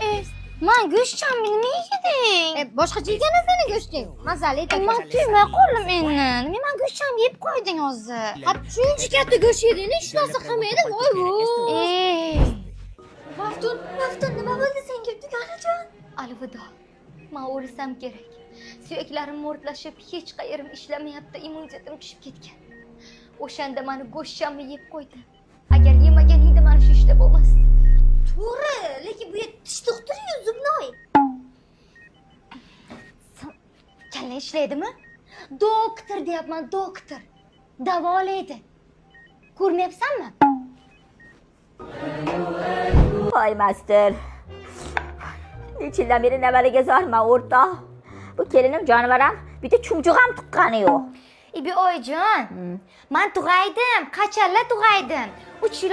E, man go'shtchamni nima yeding? E, boshqacha yegan seni go'shting. Mazali E, man tuymay qoldim endi. Nima man go'shtchamni yeb qo'yding hozir? Ha, shuncha katta go'sht yeding, hech narsa qilmaydi. Voy voy. Ey. Maftun, Maftun, nima bo'ldi senga, dugonajon? Alvido. Man o'lsam kerak. Suyaklarim mo'rtlashib, hech qayerim ishlamayapti, immunitetim tushib ketgan. O'shanda mani go'shtchamni yeb qo'ydi. Agar yemaganingda mana shu ishda bo'lmasdi. To'g'ri, lekin bu yer tish doktori-yu, зубной. Sen kalla ishlaydimi? Doktor deyapman, doktor. Davolaydi. Ko'rmayapsanmi? Voy master. Necha yildan beri nimaliga zorman, o'rtoq. Bu kelinim jonivor ham bitta chumchuq ham tuqqani yo'q. Ibi oyijon, man tug'aydim, qachonlar tug'aydim? 3 yil.